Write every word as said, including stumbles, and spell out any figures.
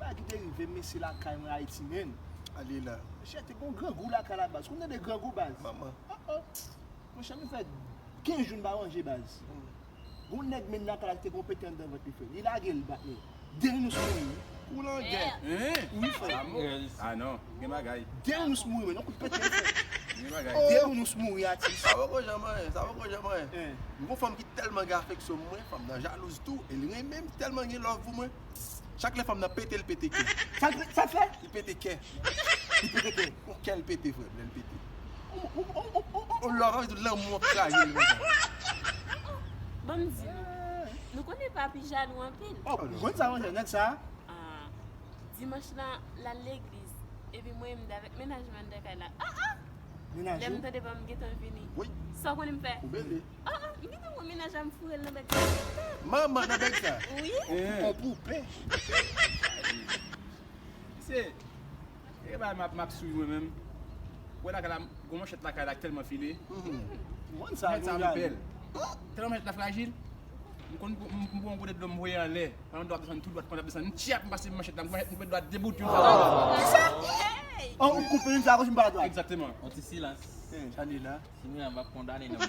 Bagay ki te rive m, mesye, lakay mwen Ayiti, menn. Ale la. Mesye, te gon grangou lakay la, baz. Ou tande grangou, baz? Manman. Oh, oh. Monchè, m fè kenz jou m pa manje, baz. Gon nèg, menn, lakay la ki te gon pete anndan vant li, frè. Li lage l, bat li. Deyoun nou mouri. Ou langèt. Wi, frè. Ah non, gen bagay. Deyoun nou mouri, menn. Yon kout pete, frè. Gen bagay. Deyoun nou mouri, atis. Sa poko janm anyen, sa poko janm anyen. M gon fanm ki tèlman gen afeksyon pou mwen, fanm nan jalouz tou, e li renmen m, tèlman gen love pou mwen. Chak lè fanm nan pete, l pete kè. Sa l pe-, sa l fè? Li pete kè. Li pete kè. Yon kè l pete, frè, lè l pete. Yon love, sa vle di lanmou ap kraze l konsa. Ban m di nou, nou konnen papi jalou anpil. Oh, ou konn sa, monchè, nèg sa? Ah, dimanch lan, l al legliz. Epi mwen, m t avèk mennaj mwen anndan kay la. Ah, ah! Lè m tande pa m gentan vini. Wi. Sa w konnen m fè? Ou bele. Ah, ah, m gentan wè mennaj la, m foure l nan bèg sa. Manman nan bèg sa? Wi. Ou pran poupe. Se, e ba m ap, m ap swiv mwen menm. Wè lakay la, gon manchèt lakay la ki tèlman file. Manchèt sa anpil. Tèlman manchèt la frajil. M konn, m, m pran yon kote dlo, m voye anlè. Pandan dlo ap desann tou dwat, pandan ap desann, m tchap, m pase manchèt la, m manchèt, m pran dlo a debout yon fwa. Kisa? Oh, ou koupe yon sa, konsi m pa dwat. Egzakteman. On ti silans. Sa li la. Si nou, m ap kondane nou.